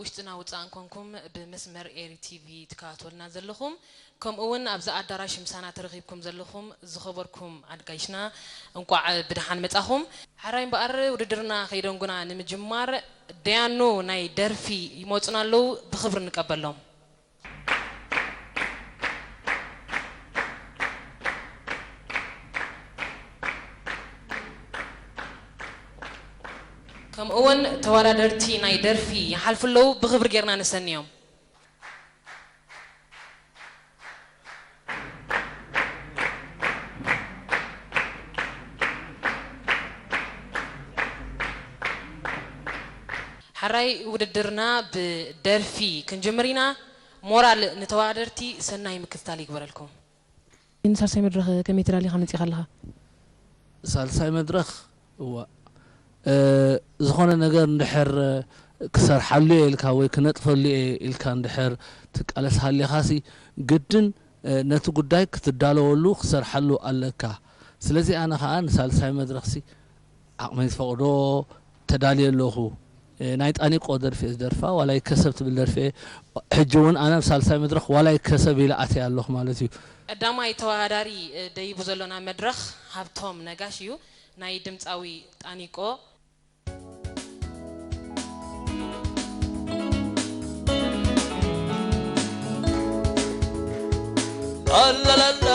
ውሽጥና ውፃእን ኮንኩም ብመስመር ኤሪ ቲቪ ትከታተሉና ዘለኹም፣ ከምኡ እውን ኣብዚ ኣዳራሽ ምሳና ተረኺብኩም ዘለኹም ዝኸበርኩም ኣድጋይሽና፣ እንቋዕ ብደሓን መጻኹም። ሕራይ እምበኣር፣ ውድድርና ከይደንጉና ንምጅማር፣ ደያኑ ናይ ደርፊ ይመጹና ኣለዉ፣ ብኽብሪ ንቀበሎም። ከምኡ እውን ተወዳደርቲ ናይ ደርፊ ይሓልፉ ኣለዉ፣ ብኽብሪ ጌርና ነሰንዮም። ሕራይ ውድድርና ብደርፊ ክንጅምር ኢና። ሞራል ንተወዳደርቲ ሰናይ ምክትታል ይግበረልኩም። ንሳልሳይ መድረኽ ከመይ ተዳሊኻ መጺኻ ኣለኻ? ሳልሳይ መድረኽ፣ እዋ፣ እ፣ ዝኾነ ነገር እንድሕር ክሰርሓሉ እየ ኢልካ ወይ ክነጥፈሉ እየ ኢልካ እንድሕር ትቃለስ ሃሊኻሲ፣ ግድን፣ እ፣ ነቲ ጉዳይ ክትዳለወሉ ክሰርሓሉ ኣለካ። ስለዚ ኣነ ኸኣ ንሳልሳይ መድረኽሲ ዓቕመይ ዝፈቕዶ ተዳልየ ኣለኹ። እ፣ ናይ ጣኒቆ ደርፊ እየ ዝደርፋ፣ ዋላ ይከሰብ ትብል ደርፊ እየ። ሕጂ እውን ኣነ ኣብ ሳልሳይ መድረኽ ዋላ ይከሰብ ኢለ ኣትየ ኣለኹ ማለት እዩ። ቀዳማይ ተወዳዳሪ፣ እ፣ ደይቡ ዘሎና መድረኽ ሃብቶም ነጋሽ እዩ። ናይ ድምፃዊ ጣኒቆ። ኣላላላ።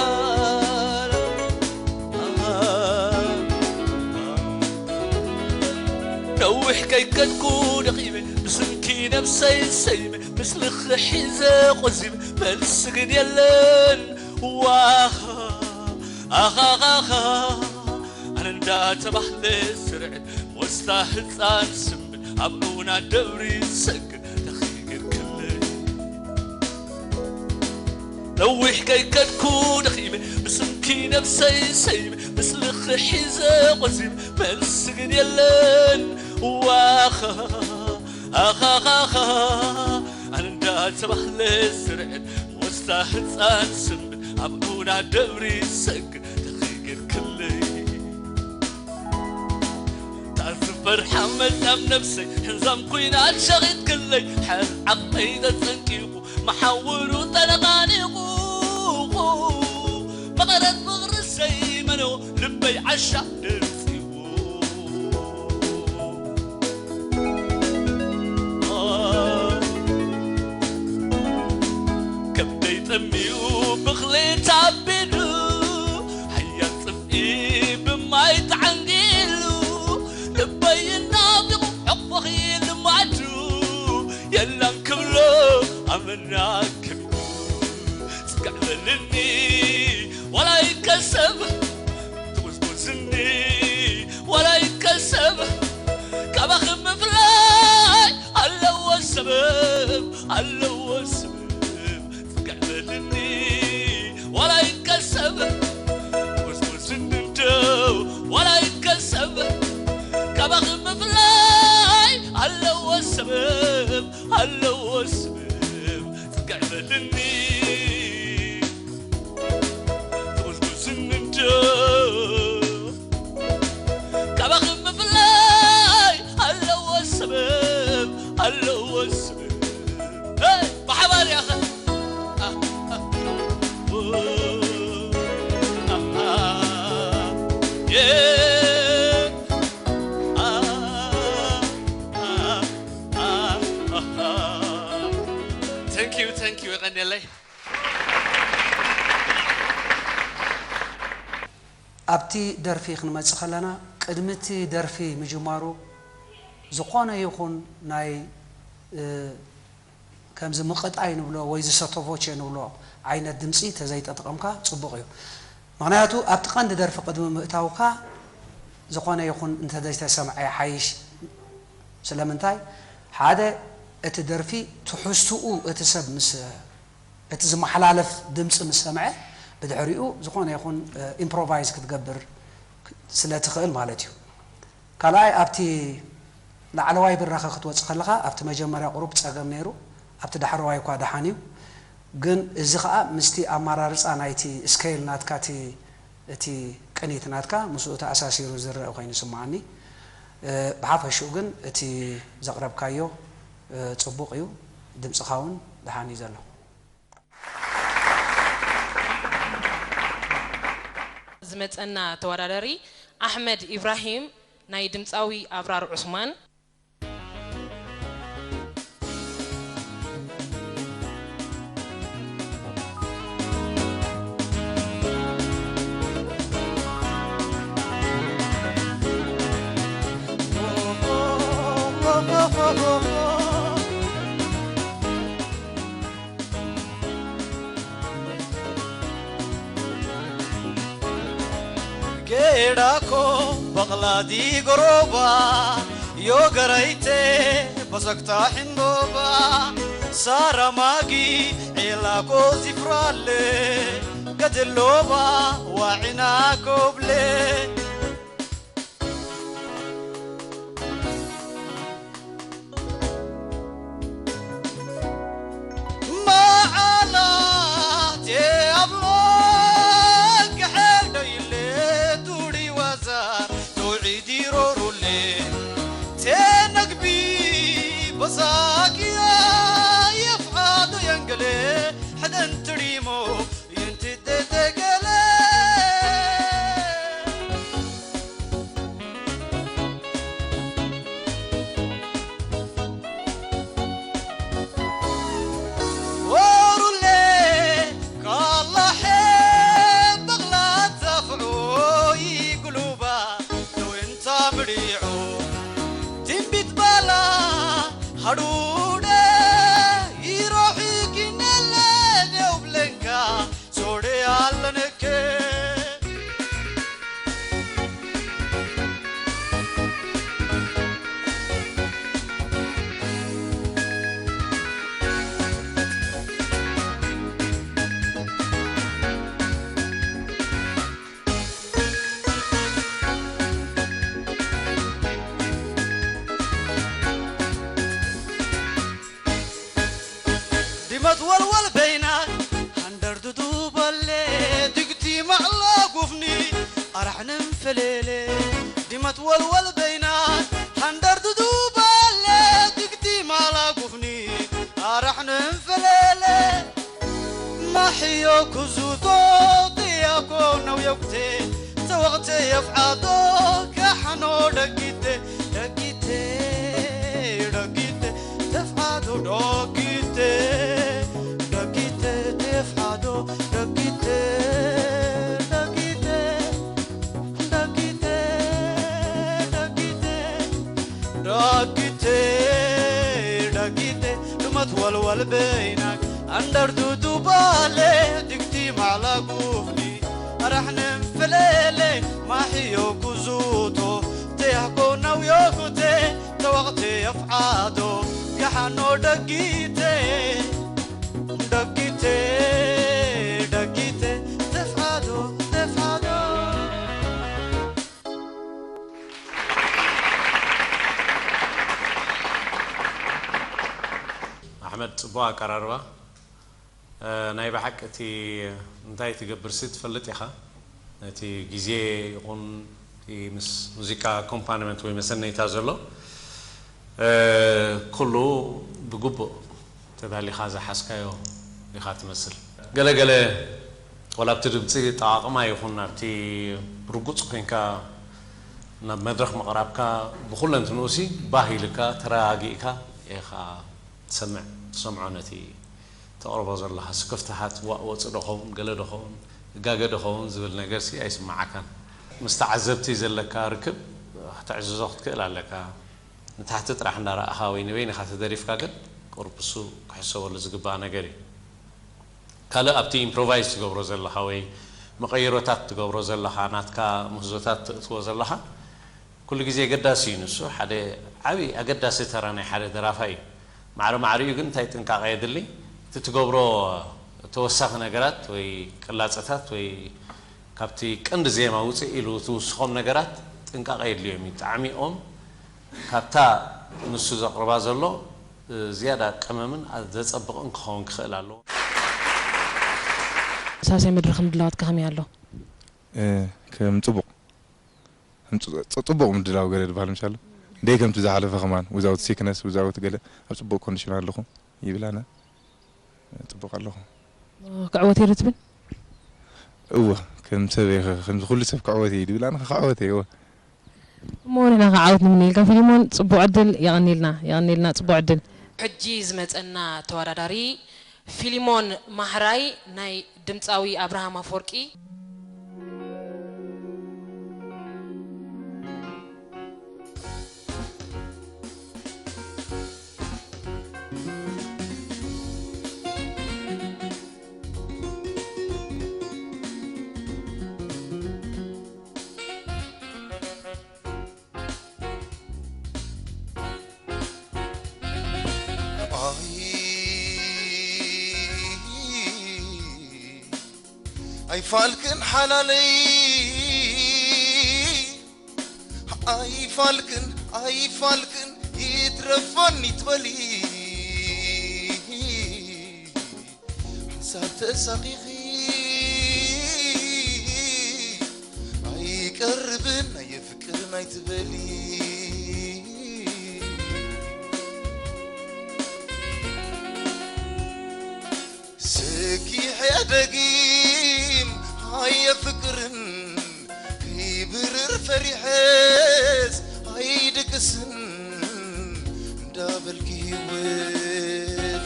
ነዊሕ ከይከድኩ ደኺመ፣ ብስምኪ ነብሰይ ሰይመ፣ ምስልኺ ሒዘ ቆዚመ፣ መልሲ ግን የለን። ዋኻ፣ ኣኻኻኻ፣ ኣነ እንዳተባህለ ስርዕት፣ ወስታ ህፃን ስምብል፣ ኣብ ዑና ደብሪ ሰግድ፣ ተኺግር ክለይ። ነዊሕ ከይከድኩ ደኺመ፣ ብስምኪ ነብሰይ ሰይመ፣ ምስልኺ ሒዘ ቆዚመ፣ መልሲ ግን የለን። ዋኻ፣ ኣኻኻኻ፣ ኣነ እንዳተባህለ ስርዕት፣ ወስታ ህፃን ስምብል፣ ኣብ ዑና ደብሪ ሰግድ፣ ተኺግር ክለይ። ታዝፈር ሓመድ ኣብ ነብሰይ፣ ሕንዛም ኩናት ሸቒጥክለይ፣ ሓዝ ዓቕመይ ተጸንቂቑ፣ መሓውሩ ተነቓኒቑ። መቐረት ፍቕሪ ሰይመኖ፣ ልበይ ዓሻ ደርጺዎ። ከብደይ ጠምዩ ብኽሊ ታቢሉ፣ ሓያል ጽምኢ ብማይ ተዓንጊሉ፣ ልበይ ናፊቑ ሕቑፎኺ ልማዱ፣ የላን ክብሎ ኣመና ከቢዱ። ጽግዕ በልኒ ዋላ ይከሰብ፣ ትጉዝጉዝኒ ዋላ ይከሰብ፣ ካባኺ ምፍላይ ኣለዎ ሰበብ፣ ኣለዎ ሰበብ። ጽግዕ በልኒ ዋላ ይከሰብ፣ ትጉዝጉዝኒ እንዶ ዋላ ይከሰብ፣ ካባኺ ምፍላይ ኣለዎ ሰበብ፣ ኣለዎ ሰበብ። ጽግዕ በልኒ ትጉዝጉዝኒ እንዶ ካባኺ ምፍላይ ኣለዎ ሰበብ፣ ኣለዎ ሰበብ። ሄይ፣ ብሓባር ያኸ። Thank you, thank you፣ የቐንየለይ። ኣብቲ ደርፊ ክንመጽእ ከለና፣ ቅድሚ እቲ ደርፊ ምጅማሩ፣ ዝኾነ ይኹን ናይ፣ እ፣ ከምዚ ምቕጣይ ንብሎ ወይ ዝሰቶቮቼ ንብሎ ዓይነት ድምጺ ተዘይጠጥቐምካ ጽቡቕ እዩ። ምኽንያቱ፣ ኣብቲ ቀንዲ ደርፊ ቅድሚ ምእታውካ፣ ዝኾነ ይኹን እንተዘይተሰምዐ ይሓይሽ። ስለምንታይ? ሓደ፣ እቲ ደርፊ ትሕዝትኡ እቲ ሰብ ምስ እቲ ዝመሓላለፍ ድምፂ ምስ ሰምዐ፣ ብድሕሪኡ ዝኾነ ይኹን፣ እ፣ ኢምፕሮቫይዝ ክትገብር ስለ ትኽእል ማለት እዩ። ካልኣይ፣ ኣብቲ ላዕለዋይ ብራኸ ክትወፅእ ከለኻ፣ ኣብቲ መጀመርያ ቁሩብ ፀገም ነይሩ፣ ኣብቲ ዳሕረዋይ እኳ ደሓን እዩ። ግን እዚ ኸዓ ምስቲ ኣመራርፃ ናይቲ ስኬል ናትካ፣ እቲ፣ እቲ ቅኒት ናትካ ምስኡ ተኣሳሲሩ ዝረአ ኮይኑ ይስምዓኒ። እ፣ ብሓፈሽኡ ግን እቲ ዘቕረብካዮ ጽቡቕ እዩ። ድምጽኻ እውን ደሓን እዩ ዘሎ። ዝመጸና ተወዳዳሪ ኣሕመድ ኢብራሂም ናይ ድምጻዊ ኣብራር ዑስማን። Geedhaakoo baqlaadii goroobaa yoo garaytee basaktaa hin boobaa saaramaagii ceelaakoo zifraallee gadelloobaa waa cinaa kooblee. Dimat walwal beyna handar dudu balle digti ma'la gufni arahnan felele. Dimat walwal beyna handar dudu balle digti ma'la gufni arahnan felele. Mahiyo kuzuto tiyako naw yokte tawakte yaf'ado kahano dagite. Dagite, dagite, tef'ado dagite. Dagite, tef'ado dagite. Dagite, dagite, dagite. Dagite, dagite, dumat walwal beynak. Andar dudu bale, digti mala gufni. Arahnem felele, mahiyo kuzuto. Te ako naw yokute, tawakte yaf'ado. Gahano dagite, dagite, dagite, tef'ado, tef'ado. ኣሕመድ፣ ጽቡቕ ኣቀራርባ። እ፣ ናይ ብሓቂ እቲ እንታይ ትገብርሲ ትፈልጥ ኢኻ። ነቲ ግዜ ይኹን እቲ ምስ ሙዚቃ ኣኮምፓኒመንት ወይ መሰነይታ ዘሎ፣ እ፣ ኩሉ ብግቡእ ተዳሊኻ ዝሓዝካዮ ኢኻ ትመስል። ገለ ገለ ዋላ ኣብቲ ድምጺ ኣጠቓቕማ ይኹን ኣብቲ ርጉጽ ኮይንካ ናብ መድረኽ ምቕራብካ ብኹለንትንኡሲ ባህ ኢልካ ተረጋጊእካ ኢኻ ትሰምዕ፣ ትሰምዖ ነቲ ተቕርቦ ዘለኻ ስክፍታሃት ዋእ ወጽእ ዶ ኸውን፣ ገለ ዶ ኸውን፣ እጋገ ዶ ኸውን ዝብል ነገርሲ ኣይስምዓካን። ምስ ተዓዘብቲ ዘለካ ርክብ ክትዕዝዞ ክትክእል ኣለካ። ንታሕቲ ጥራሕ እንዳረኣኻ ወይ ንበይንኻ ተደሪፍካ ግን ቁሩብ እሱ ክሕሰበሉ ዝግባእ ነገር እዩ። ካልእ ኣብቲ ኢምፕሮቫይዝ ትገብሮ ዘለኻ ወይ መቐይሮታት ትገብሮ ዘለኻ፣ ናትካ ምህዞታት ተእትዎ ዘለኻ፣ ኩሉ ግዜ ኣገዳሲ እዩ። ንሱ ሓደ ዓቢ ኣገዳሲ ተራ ናይ ሓደ ደራፋይ እዩ። ማዕረ ማዕሪኡ ግን እንታይ ጥንቃቐ የድሊ? እቲ ትገብሮ ተወሳኺ ነገራት ወይ ቅላጸታት ወይ ካብቲ ቀንዲ ዜማ ውጽእ ኢሉ ትውስኾም ነገራት ጥንቃቐ የድልዮም እዩ። ጣዕሚኦም ካብታ ንሱ ዘቕርባ ዘሎ ዝያዳ ቀመምን ዘጸብቕን ክኸውን ክኽእል ኣለዎ። ሳልሳይ መድረኽ ምድላዋትካ ከመይ ኣሎ? እ፣ ከም ጽቡቕ፣ ከም ጽ-፣ ጽ-፣ ጽቡቕ ምድላው ገለ ዝበሃል ምሻሎ። ደይ ከምቲ ዝሓለፈ ከማን without sickness without ገለ ኣብ ጽቡቕ ኮንዲሽን ኣለኹ ይብል ኣነ ጽቡቕ ኣለኹ። ክዕወት እየ ዶ ትብል? እወ ከም ሰብ እየ ኸ- ከምዚ ኩሉ ሰብ ክዕወት እየ ድብል ኣነ ክዕወት እየ እወ። እሞ ንሕና ከዓ ዓወት ንምነየልካ ፊሊሞን፣ ጽቡቕ ዕድል። የቐንየልና፣ የቐንየልና፣ ጽቡቕ ዕድል። ሕጂ ዝመጸና ተወዳዳሪ ፊሊሞን ማህራይ ናይ ድምጻዊ ኣብርሃም ኣፈወርቂ። ኣይፋልክን ሓላለይ ኣይፋልክን ኣይፋልክን ይትረፈኒ ትበሊ ሓንሳብ ተሳኺኺ ኣይቀርብን ኣየፍቅርን ኣይትበሊ ስኪሐ ደጊም ኣየፍቅርን ከይብርር ፈሪሐስ ኣይድቅስን እንዳበልኪ ህይወት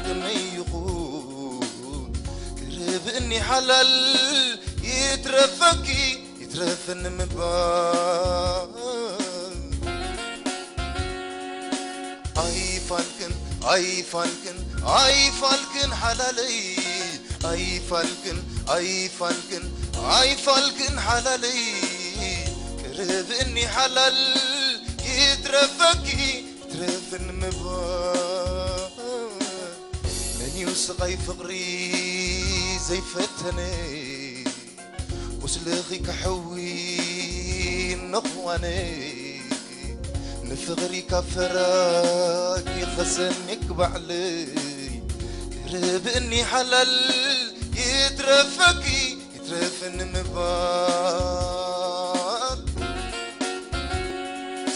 ከመይ ይኹን ቅርብኒ ሓላል ይትረፈኪ ይትረፍኒ ምባል ኣይፋልክን ኣይፋልክን ኣይፋልክን ሓላለይ ኣይፋልክን ኣይፋልክን ኣይፋልክን ሓላለይ ቅርብኒ ሓላል ይትረፈኪ ይትረፍኒ ምባል መን እዩ ስቓይ ፍቕሪ ዘይፈተነ ቁስልኺ ከሕዊ ነኽዋነ ንፍቕሪ ካብ ፈራቂ ኸሰኒክ ባዕለይ ቅርብኒ ሓላል ይትረፈኪ ይትረፍኒ ምባል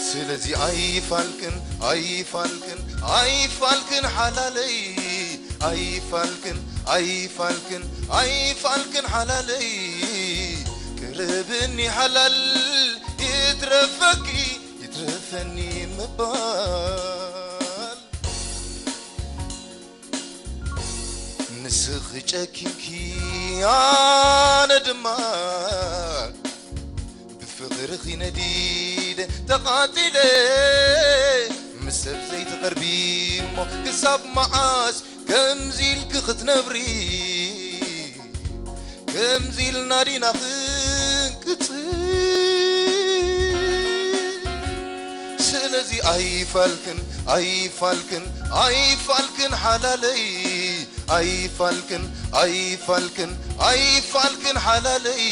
ስለዚ ኣይፋልክን ኣይፋልክን ኣይፋልክን ሓላለይ ኣይፋልክን ኣይፋልክን ኣይፋልክን ሓላለይ ቅርብኒ ሓላል ይትረፈኪ ይትረፈኒ ምባል ንስኺ ጨኪንኪ ኣነ ድማ ብፍቕርኺ ነዲደ ተቓጺለ ምስ ሰብ ዘይትቐርቢ እሞ ክሳብ መዓስ ከምዚ ኢልኪ ክትነብሪ ከምዚ ኢልና ዲና ክንቅጽል ስለዚ ኣይፋልክን ኣይፋልክን ኣይፋልክን ሓላለይ ኣይፋልክን ኣይፋልክን ኣይፋልክን ሓላለይ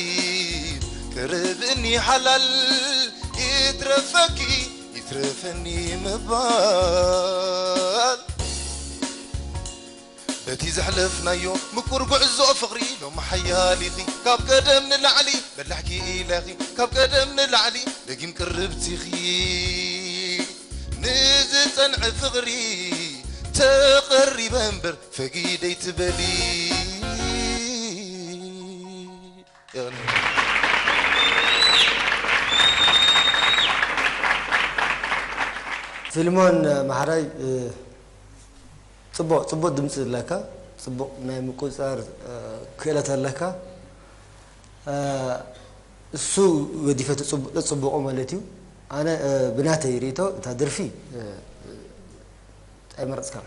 ቅርብኒ ሓላል ይትረፈኪ ይትረፈኒ ምባል በቲ ዘሕለፍናዮ ምቁር ጉዕዞ ፍቕሪ ሎሚ ሓያል ኢኺ ካብ ቀደም ንላዕሊ በላሕኪ ኢለኺ ካብ ቀደም ንላዕሊ ደጊም ቅርብቲ ኢኺ ንዝጸንዐ ፍቕሪ ተቐሪበ እምበር ፈጊደይ ትበሊ ፊልሞን ማሕራይ ጽቡቕ ጽቡቕ ድምፂ ኣለካ፣ ፅቡቕ ናይ ምቁፅፃር ክእለት ኣለካ። እሱ ገዲፈ ተፅቡቆ ማለት እዩ። ኣነ ብናተይ ርእይቶ እታ ደርፊ ኣይመረፅካን።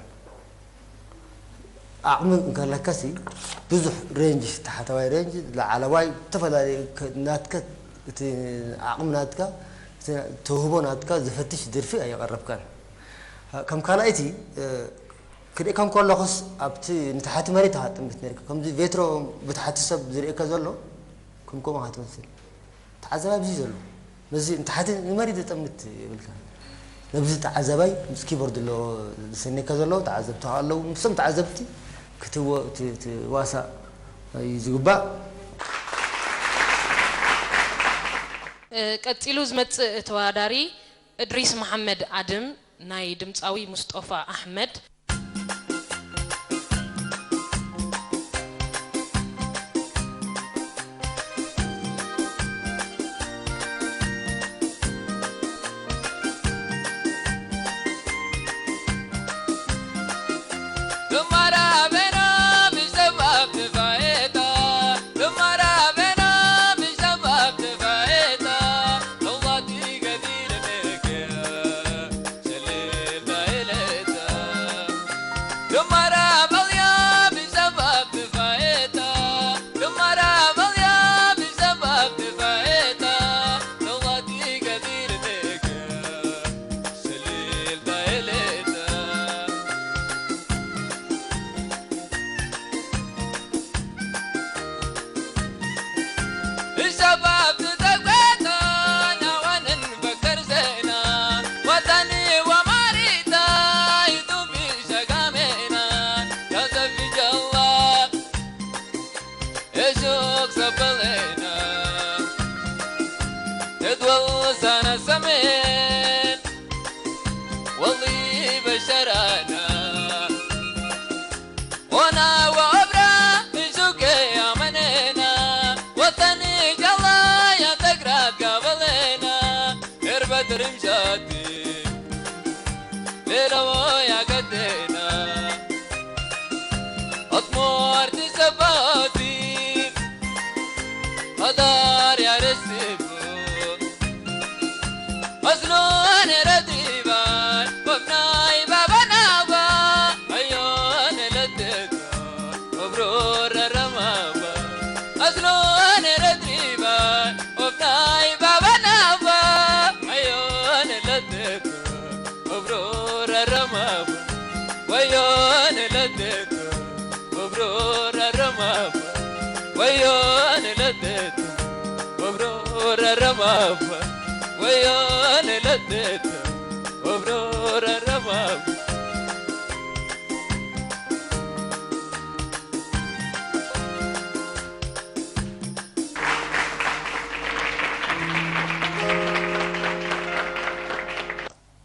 ዓቕሚ እንከለካሲ ብዙሕ ሬንጅ፣ ታሕተዋይ ሬንጅ፣ ላዕለዋይ፣ ዝተፈላለዩ ናትከ እቲ ዓቕሚ ናትካ፣ እቲ ተውህቦ ናትካ ዝፈትሽ ደርፊ ኣየቐረብካን። ከም ካልኣይቲ ክርእየካ እንከለኹስ ኣብቲ ንታሕቲ መሬት ኢኻ ትጥምት ነርካ። ከምዚ ቬትሮ ብታሕቲ ሰብ ዝርእየካ ዘሎ ከም ከምኡ ኢኻ ትመስል። ተዓዛቢ ኣብዚ ዘሎ ነዚ ንታሕቲ ንመሬት ዝጠምት የብልካ። ነብዚ ተዓዛባይ ምስ ኪቦርድ ኣሎ ዝሰነካ ዘሎ ተዓዘብቲ ኣለዉ። ምስቶም ተዓዘብቲ ክትዋሳእ እዩ ዝግባእ። ቀጺሉ ዝመጽእ ተወዳዳሪ እድሪስ መሓመድ ኣድም ናይ ድምጻዊ ሙስጦፋ ኣሕመድ።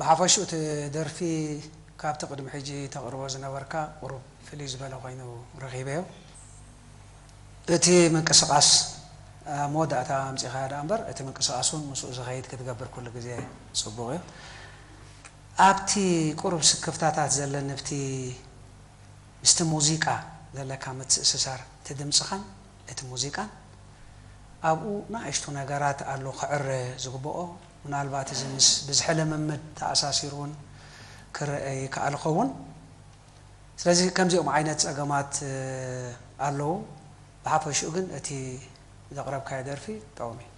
ብሓፈሽኡ እቲ ደርፊ ካብቲ ቅድሚ ሕጂ ተቕርቦ ዝነበርካ ቁሩብ ፍልይ ዝበለ ኮይኑ ረኺበዮ። እቲ ምንቅስቓስ ኣብ መወዳእታ ኣምጺኻዮ ደኣ እምበር፣ እቲ ምንቅስቓስ እውን ምስኡ ዝኸይድ ክትገብር ኩሉ ግዜ ጽቡቕ እዩ። ኣብቲ ቁሩብ ስክፍታታት ዘለኒ፣ ኣብቲ ምስቲ ሙዚቃ ዘለካ ምትእስሳር፣ እቲ ድምጽኻን እቲ ሙዚቃን፣ ኣብኡ ንኣሽቱ ነገራት ኣሎ ክዕረ ዝግብኦ። ምናልባት እዚ ምስ ብዝሒ ልምምድ ተኣሳሲሩ እውን ክረአ ይከኣል ይኸውን። ስለዚ ከምዚኦም ዓይነት ጸገማት፣ እ፣ ኣለዉ። ብሓፈሽኡ ግን እቲ ዘቕረብካዮ ደርፊ ጥዑም እዩ።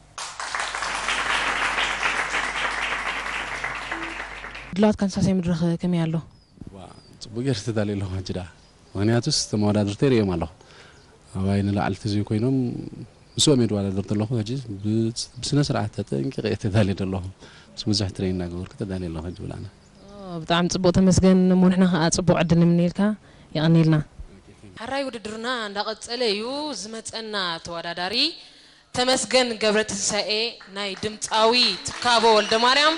ድላዋት ካንሳሳይ መድረኽ ከመይ ኣሎ? ዋ፣ ጽቡቅ ጌርኪ ተዳልየ ኣለኹ ሕጂ ደኣ። ምኽንያቱስ እቶም መወዳድርተይ ርእዮም ኣለኹ። ኣባይ ንላዕሊ ትዝዩ ኮይኖም ምስኦም እየ ዝወዳደር ዘለኹ። ሕጂ ብ-፣ ብስነ ስርዓት ተጠንቂቐ እየ ተዳልየ ዘለኹ። ምስ ብዙሕ ትሬን እናገበርኩ ተዳልየ ኣለኹ ሕጂ ብላዕና። ኦ፣ ብጣዕሚ ጽቡቕ ተመስገን። እሞ ንሕና ከኣ ጽቡቕ ዕድል ንምነየልካ። የቐንየልና። ሕራይ ውድድርና እንዳቐጸለ እዩ። ዝመጸና ተወዳዳሪ ተመስገን ገብረትንሳኤ ናይ ድምጻዊ ትካቦ ወልደማርያም።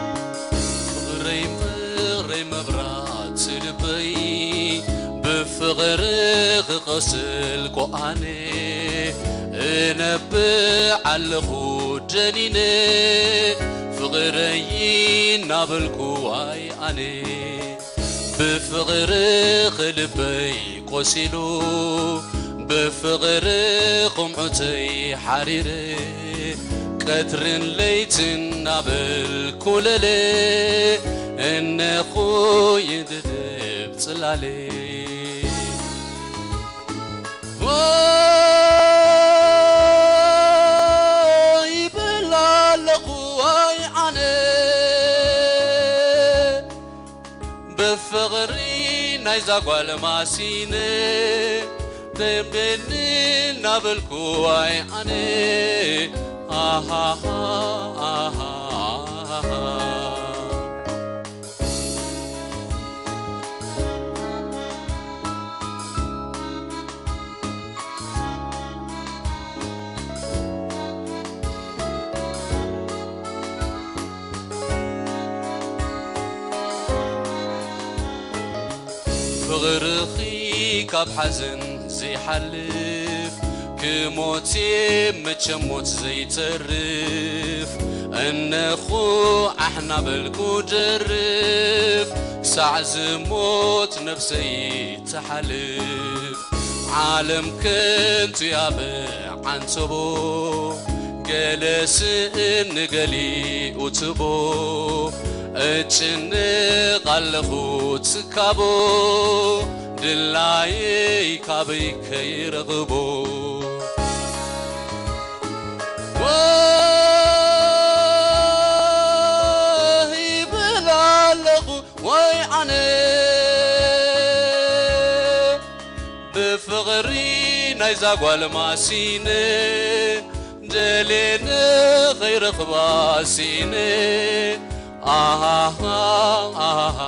ፍቕረይ ፍቕረይ መብራት ልበይ ብፍቕሪ ክቐስል ኮኣነ እነብዕ ኣለኹ ደኒነ ፍቕረይ እናበልኩ ዋይ ኣነ ብፍቕርኺ ልበይ ቆሲሉ ብፍቕሪ ቁምዑተይ ሓሪረ ቀትርን ለይትን እናበልኩ ለለ እነኹ ይድድብ ጽላለ ይብል ኣለኹ ዋይ ኣነ ብፍቕሪ ናይዛ ጓል ማሲነ ደንበኒ እናበልኩ ዋይ ኣነ ኣሃሃ ኣሃ ፍቕርኺ ካብ ሓዘን ዘይሓልፍ፣ ክሞት እየ መቸም ሞት ዘይተርፍ። እነኹ ዓሕ እናበልኩ ደርፍ፣ ክሳዕ ዝሞት ነፍሰይ ትሓልፍ። ዓለም ከንቱ እያ ብዓንተቦ፣ ገለ ስእኒ ገሊኡ ትቦ። እጭነቕ ኣለኹ ትካቦ፣ ድላየይ ካበይ ከይረኽቦ። ዋይ ይብል ኣለኹ ወይ ኣነ፣ ብፍቕሪ ናይዛ ጓል ማሲነ፣ ደልየ ንኸይረኽባ ሲነ። ኣሃሃ፣ ኣሃሃ።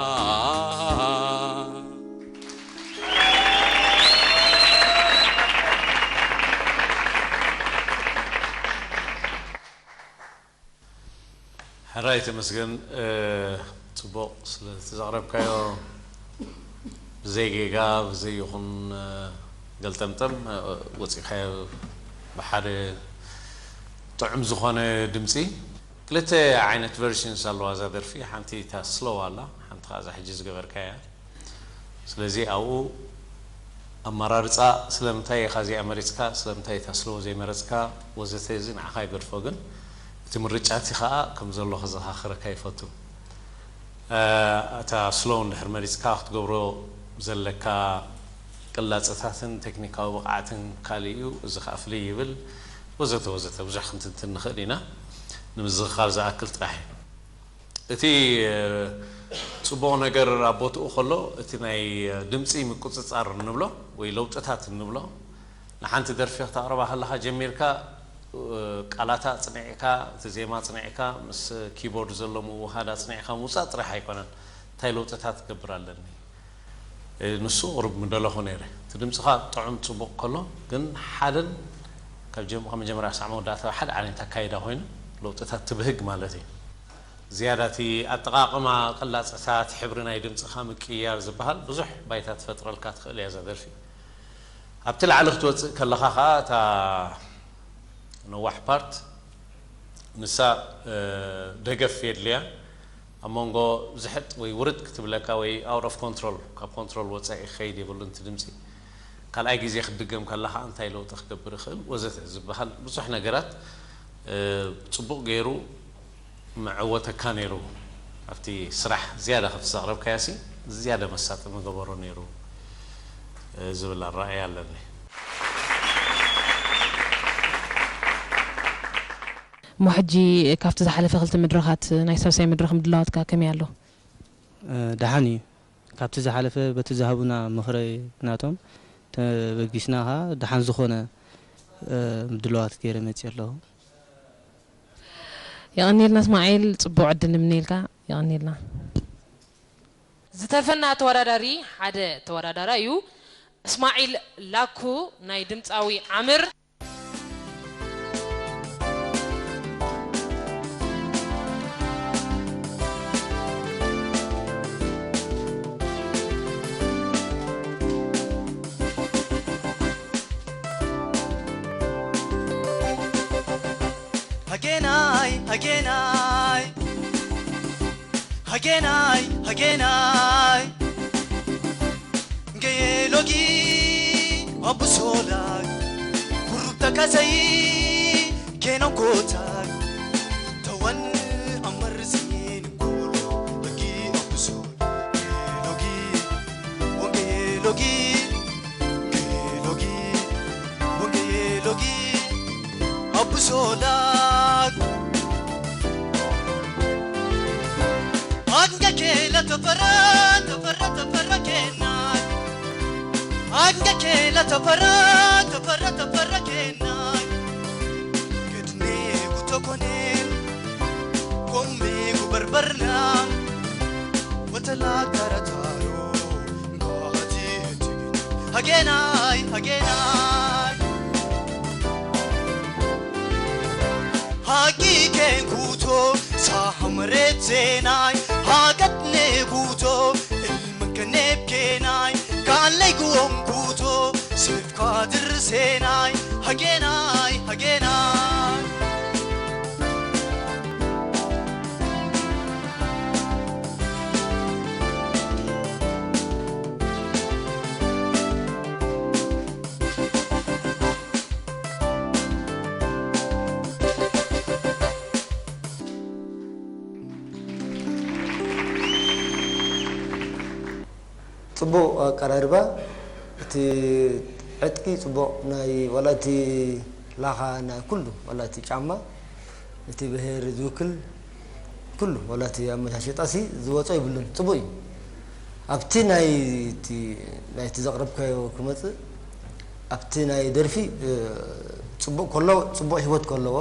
ሕራይ ተመስገን፣ እ፣ ጽቡቕ ስለቲ ዘቕረብካዮ፣ ብዘይ ጌጋ፣ ብዘይ ይኹን፣ እ፣ ገልጠምጠም፣ እ፣ ወጺእካዮ ብሓደ ጥዑም ዝኾነ ድምጺ። ክልተ ዓይነት ቨርሽንስ ኣለዋ እዛ ደርፊ፣ ሓንቲ እታ ስሎው ኣላ፣ ሓንቲ ከኣ እዛ ሕጂ ዝገበርካያ። ስለዚ ኣብኡ ኣመራርጻ ስለምንታይ ኢኻ እዚኣ መሪጽካ፣ ስለምንታይ እታ ስሎው ዘይመረጽካ ወዘተ፣ እዚ ንዓኻ ይገድፎ፣ ግን እቲ ምርጫ እቲ ኸኣ ከም ዘሎ ከዘኻኽረካ ይፈቱ። እ፣ እታ ስሎው እንድሕር መሪጽካ ክትገብሮ ዘለካ ቅላጸታትን ቴክኒካዊ ብቕዓትን ካልእ እዩ። እዚ ኸኣ ፍልይ ይብል ወዘተ ወዘተ፣ ብዙሕ ክንትንትን ንኽእል ኢና። ንምዝኽኻር ዝኣክል ጥራሕ እዩ። እቲ፣ እ፣ ጽቡቕ ነገር ኣብ ቦትኡ ከሎ፣ እቲ ናይ ድምጺ ምቁጽጻር እንብሎ ወይ ለውጥታት እንብሎ፣ ንሓንቲ ደርፊ ክተቕርባ ከለኻ ጀሚርካ፣ እ፣ ቃላታ ኣጽኒዕካ፣ እቲ ዜማ ኣጽኒዕካ፣ ምስ ኪቦርድ ዘሎ ምውህሃድ ኣጽኒዕካ ምውጻእ ጥራሕ ኣይኮነን። እንታይ ለውጥታት ክገብር ኣለኒ? እ፣ ንሱ ቁሩብ ምደለኹ ነይረ። እቲ ድምጽኻ ጥዑም ጽቡቕ ከሎ፣ ግን ሓደን ካብ ጀም-፣ ካብ መጀመርያ ክሳዕ መወዳእታ ሓደ ዓይነት ኣካይዳ ኮይኑ፣ ለውጥታት ትብህግ ማለት እዩ። ዝያዳ እቲ ኣጠቓቕማ ቅላጽታት፣ ሕብሪ ናይ ድምጽኻ ምቅይያር ዝበሃል ብዙሕ ባይታ ትፈጥረልካ ትኽእል እያ እዛ ደርፊ። ኣብቲ ላዕሊ ክትወጽእ ከለኻ ኸኣ እታ ነዋሕ ፓርት ንሳ፣ እ፣ ደገፍ የድልያ። ኣብ መንጎ ዝሕጥ ወይ ውርድ ክትብለካ ወይ ኣውት ኦፍ ኮንትሮል፣ ካብ ኮንትሮል ወጻኢ ክኸይድ የብሉን እቲ ድምጺ። ካልኣይ ግዜ ክትድገም ከላ ኸኣ እንታይ ለውጢ ክገብር ይኽእል ወዘተ ዝበሃል ብዙሕ ነገራት፣ እ፣ ጽቡቕ ገይሩ መዐወተካ ነይሩ። ኣብቲ ስራሕ ዝያዳ ካብቲ ዘቕረብካዮሲ ዝያዳ መሳጢ ምገበሮ ነይሩ፣ እ፣ ዝብል ኣረኣእያ ኣለኒ። እሞ ሕጂ ካብቲ ዝሓለፈ ክልተ መድረኻት ናይ ሳልሳይ መድረኽ ምድላዋትካ ከመይ ኣሎ? እ፣ ደሓን እዩ። ካብቲ ዝሓለፈ በቲ ዝሃቡና ምኽሪ ናቶም ተበጊስና ኸኣ ደሓን ዝኾነ፣ እ፣ ምድላዋት ገይረ መጽየ ኣለኹ። የቐንየልና እስማዒል፣ ጽቡቕ ዕድል ንምነየልካ። የቐንየልና። ዝተፈና ተወዳዳሪ፣ ሓደ ተወዳዳራይ እዩ። እስማዒል ላኩ ናይ ድምጻዊ ዓምር። ሃጌናይ ሃጌናይ ሃጌናይ ሃጌናይ ገየ ሎጊ ኣቡሶላይ ኩሩብ ተካሰይ ኬኖን ኮታይ ተወን ኣመርዝን ኩሉ ሎጊ ኣቡሶላይ ሎጊ ወንጌ ሎጊ ሎጊ ወንጌ ሎጊ ኣቡሶላይ ኣንገኬ ለተፈረ ተፈረ ተፈረ ኬናይ ኣንገኬ ለተፈረ ተፈረ ተፈረ ኬናይ ገድኔ ጉተኮኔን ጎሜ ጉበርበርና ወተላ ተረታሮ ጋሃቲ ትግን ሃጌናይ ሃጌናይ ሃጊ ኬንኩቶ ሳሃምሬት ዜናይ ሃገት ኔጉቶ እልምከኔብ ኬናይ ጽቡቕ ኣቀራርባ፣ እቲ ዕጥቂ ጽቡቕ፣ ናይ ዋላ እቲ ላኻ፣ ናይ ኩሉ፣ ዋላ እቲ ጫማ፣ እቲ ብሄር ዝውክል ኩሉ፣ ዋላ እቲ ኣመሻሽጣሲ ዝወጾ የብሉን። ጽቡቕ እዩ። ኣብቲ ናይ እቲ፣ ናይቲ ዘቕረብካዮ ክመጽእ፣ ኣብቲ ናይ ደርፊ፣ እ፣ ጽቡቕ ከሎ፣ ጽቡቕ ህይወት ከለዎ፣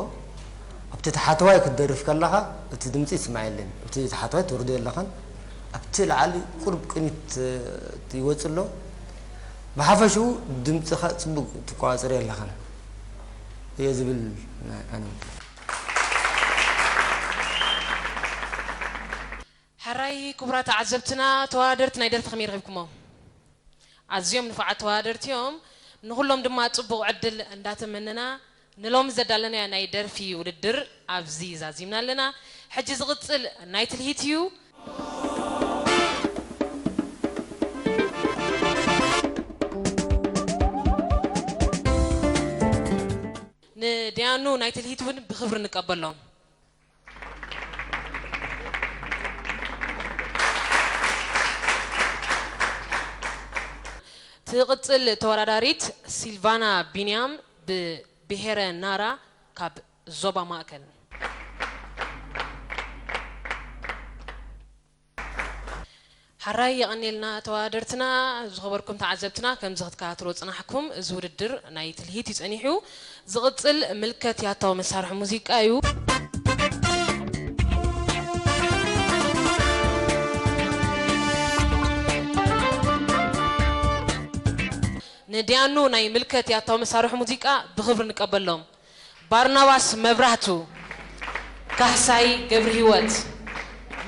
ኣብቲ ታሕተዋይ ክትደርፍ ከለኻ፣ እቲ ድምጺ ይስማዕ የለን። ኣብቲ ታሕተዋይ ትወርዶ የለኻን። ኣብቲ ላዕሊ ቁሩብ ቅኒት፣ እ፣ ይወጽእ ኣሎ። ብሓፈሽኡ ድምጽኻ ጽቡቕ ትቆጻጸር የለኻን እየ ዝብል ኣነ። ሕራይ ክቡራት ተዓዘብትና፣ ተወዳደርቲ ናይ ደርፊ ከመይ ረኺብኩሞ? ኣዝዮም ንፉዓት ተወዳደርቲ እዮም። ንኹሎም ድማ ጽቡቕ ዕድል እንዳተመነና፣ ንሎሚ ዘዳለናዮ ናይ ደርፊ ውድድር ኣብዚ ዛዚምና ኣለና። ሕጂ ዝቕጽል ናይ ትልሂት እዩ። ንደያኑ ናይ ትልሂት እውን ብኽብሪ ንቀበሎም። ትቕጽል ተወዳዳሪት ሲልቫና ቢንያም ብብሄረ ናራ ካብ ዞባ ማእከል። ሓራይ የቐኔልና ተወዳደርትና። ዝኸበርኩም ተዓዘብትና፣ ከምዚ ክትከታተሎ ጽናሕኩም፣ እዚ ውድድር ናይ ትልሂት እዩ ጸኒሑ። ዝቕጽል ምልከት ያታዊ መሳርሒ ሙዚቃ እዩ። ንድያኑ ናይ ምልከት ያታዊ መሳርሒ ሙዚቃ ብኽብሪ ንቀበሎም። ባርናባስ መብራህቱ፣ ካሕሳይ ገብርሂወት፣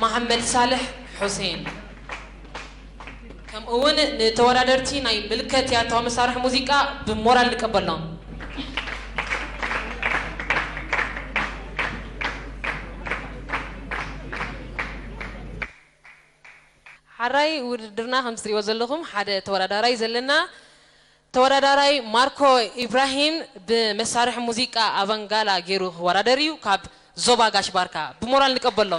መሓመድ ሳልሕ ሑሴን፣ ከምኡ እውን ንተወዳደርቲ ናይ ምልከት ያታዊ መሳርሒ ሙዚቃ ብሞራል ንቀበሎም። ሓራይ ውድድርና ከም እትሪእዎ ዘለኹም ሓደ ተወዳዳራይ ዘለና። ተወዳዳራይ ማርኮ ኢብራሂም ብመሳርሒ ሙዚቃ ኣቫንጋላ ገይሩ ክወዳደር እዩ። ካብ ዞባ ጋሽ ባርካ ብሞራል ንቀበሎ።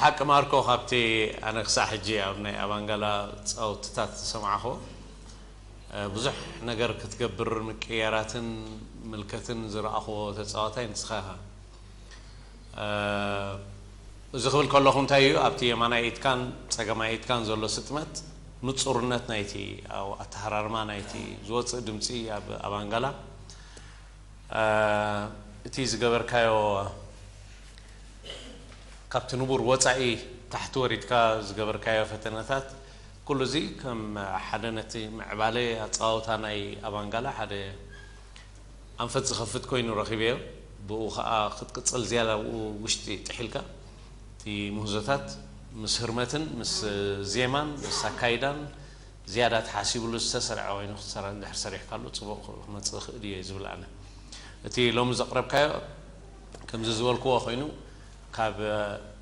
ሓቂ ማርኮ፣ ካብቲ ኣነ ክሳዕ ሕጂ ኣብ ናይ ኣባንጋላ ፃውትታት ዝሰማዕኹ ብዙሕ ነገር ክትገብር ምቅያራትን ምልከትን ዝረኣኽዎ ተፃዋታይ ንስኻ ኢኻ። እዚ ክብል ከለኹ እንታይ እዩ ኣብቲ የማናይ ኢድካን ፀገማይ ኢድካን ዘሎ ስጥመት ንፁርነት ናይቲ ኣተሃራርማ ናይቲ ዝወፅእ ድምፂ ኣብ ኣባንጋላ እቲ ዝገበርካዮ ካብቲ ንቡር ወፃኢ ታሕቲ ወሪድካ ዝገበርካዮ ፈተነታት ኩሉ እዚ ከም ሓደ ነቲ ምዕባለ ኣፀዋውታ ናይ ኣባንጋላ ሓደ ኣንፈት ዝኸፍት ኮይኑ ረኺበዮ። ብኡ ከዓ ክትቅፅል ዝያዳ ብኡ ውሽጢ ጥሒልካ እቲ ምህዞታት ምስ ህርመትን ምስ ዜማን ምስ ኣካይዳን ዝያዳ ተሓሲብሉ ዝተሰርዐ ኮይኑ ክትሰራ እንድሕር ሰሪሕካሉ ፅቡቕ ክመፅእ ይኽእል እየ ዝብል ኣነ። እቲ ሎሚ ዘቕረብካዮ ከምዚ ዝበልክዎ ኮይኑ ካብ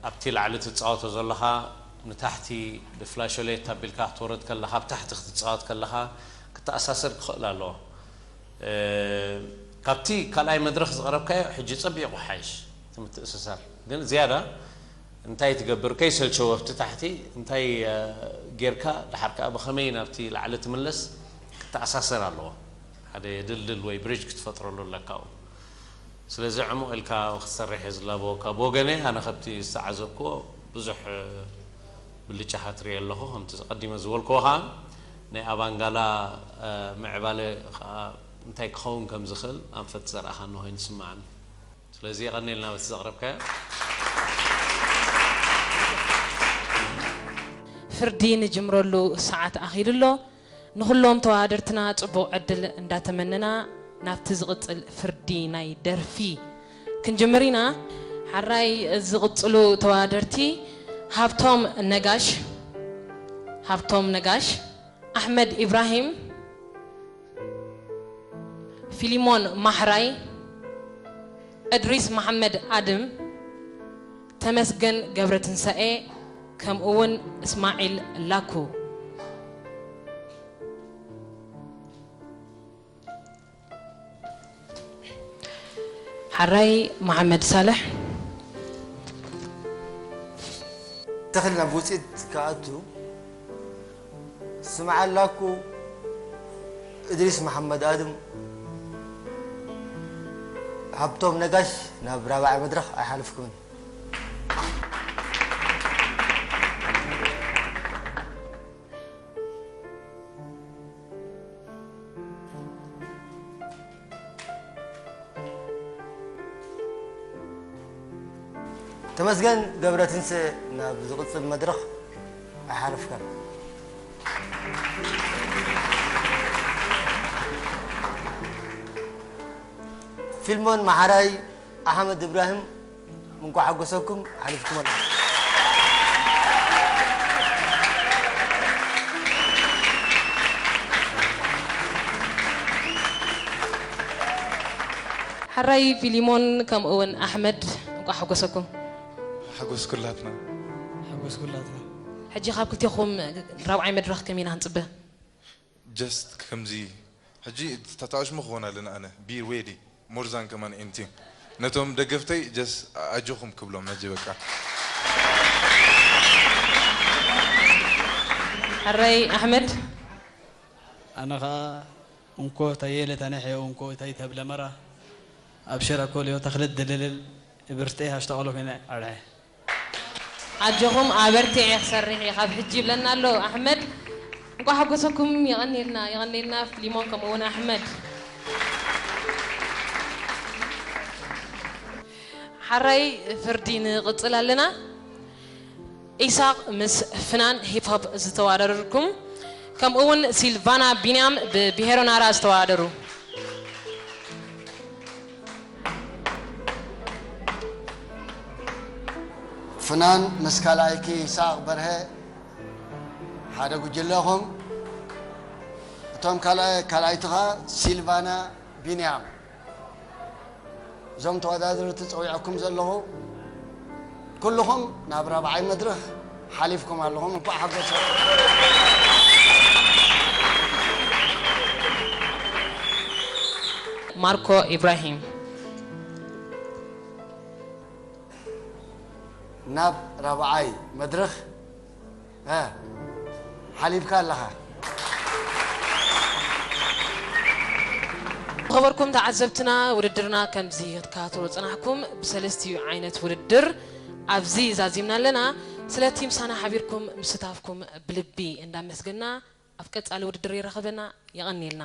ኣብቲ ላዕሊ ትፃወቶ ዘለኻ ንታሕቲ ብፍላሾሌት ኣቢልካ ክትወርድ ከለኻ ኣብ ታሕቲ ክትፃወት ከለኻ ክተኣሳሰር ክኽእል ኣለዎ። ካብቲ ካልኣይ መድረኽ ዝቐረብካዮ ሕጂ ጸቢቑ ሓይሽ እቲ ምትእስሳር ግን ዝያዳ እንታይ ትገብር ከይሰልቸወ ኣብቲ ታሕቲ እንታይ ጌርካ ድሓር ከዓ ብኸመይ ናብቲ ላዕሊ ትምለስ ክተኣሳሰር ኣለዎ። ሓደ ድልድል ወይ ብሪጅ ክትፈጥረሉ ኣለካ ኣብኡ። ስለዚ ዕሙቕ ኢልካ ክትሰርሕ እየ ዝላበወካ። ብወገነይ ኣነ ከብቲ ዝተዓዘብክዎ ብዙሕ ብልጫኻ ትርኢ ኣለኹ። ከምቲ ቀዲመ ዝበልክዎ ከዓ ናይ ኣባንጋላ ምዕባለ ከዓ እንታይ ክኸውን ከም ዝኽእል ኣንፈት ዘርኣኻ እንሆ ይንስምዓኒ። ስለዚ የቐንየልና በቲ ዘቕረብካዮ። ፍርዲ ንጅምረሉ ሰዓት ኣኺሉ ኣሎ። ንኹሎም ተወዳደርትና ጽቡቕ ዕድል እንዳተመነና ናብቲ ዝቕጽል ፍርዲ ናይ ደርፊ ክንጅምር ኢና። ሓራይ ዝቕጽሉ ተወዳደርቲ ሃብቶም ነጋሽ፣ ሃብቶም ነጋሽ፣ ኣሕመድ ኢብራሂም፣ ፊሊሞን ማሕራይ፣ እድሪስ መሓመድ ኣድም፣ ተመስገን ገብረትንሳኤ ከምኡውን እስማዒል ላኩ። ሓራይ መሓመድ ሳልሕ። ተኽሊ ናብ ውፅኢት ክኣቱ ስምዓላኩ እድሪስ መሓመድ ኣድም ሃብቶም ነጋሽ ናብ ራብዓይ መድረኽ ኣይሓለፍኩምን። ተመስገን ገብረትንሳኤ ናብ ዝቕጽል መድረኽ ኣይሓለፍካን። ፊልሞን መሓራይ፣ ኣሕመድ እብራሂም፣ እንኳዕ ሓጎሰኩም፣ ሓሊፍኩም ኣሎ። ሓራይ ፊሊሞን ከምኡ እውን ኣሕመድ እንቋዕ ሓጎሰኩም። ሓጎስ ኩላትና። ሓጎስ ኩላትና። ሕጂ ካብ ክልቴኹም ራብዓይ መድረኽ ከመይ ኢና ክንጽበ? just ከምዚ ሕጂ ተታሽሙ ክኾን ኣለና ኣነ be ready more than ከማን anything ነቶም ደገፍተይ just ኣጆኹም ክብሎም ሕጂ በቃ። ሕራይ ኣሕመድ። ኣነ ኸኣ እንኮ ተየለ ተነሐ እንኮ ተይተብለ መራ ኣብ ሸራ ኮልዮ ተኽልት ድልልል እብርቴ ሃሽተቐሎ ኮይነ ኣርዐ። ኣጆኹም ኣበርቲዐ ክሰርሕ እየ ካብ ሕጂ ይብለና ኣሎ ኣሕመድ። እንቋዕ ሓጎሰኩም። የቐንየልና የቐንየልና ፍሊሞን ከምኡ እውን ኣሕመድ። ሓራይ ፍርዲ ንቕጽል ኣለና። ኢሳቕ ምስ ፍናን ሂፕሆፕ ዝተዋደርኩም ከምኡ እውን ሲልቫና ቢንያም ብብሄሮ ናራ ዝተዋደሩ። ፍናን ምስ ካልኣይኪ ይስሐቅ በርሀ ሓደ ጉጅለ ኢኹም። እቶም ካልኣይ ካልኣይቲ ኸኣ ሲልቫና ቢንያም። እዞም ተወዳደርቲ ጸዊዐኩም ዘለኹ ኩልኹም ናብ ራብዓይ መድረኽ ሓሊፍኩም ኣለኹም። እንኳዕ ሓጎሰኩም። ማርኮ ኢብራሂም። ናብ ራብዓይ መድረኽ እ፣ ሓሊፍካ ኣለኻ። ዝኸበርኩም ተዓዘብትና፣ ውድድርና ከምዚ ክትከታተሉ ዝጸናሕኩም ብሰለስቲኡ ዓይነት ውድድር ኣብዚ ዛዚምና ኣለና። ስለቲ ምሳና ሓቢርኩም ምስታፍኩም ብልቢ እንዳመስገና፣ ኣብ ቀጻሊ ውድድር የራኽበና። የቐንየልና።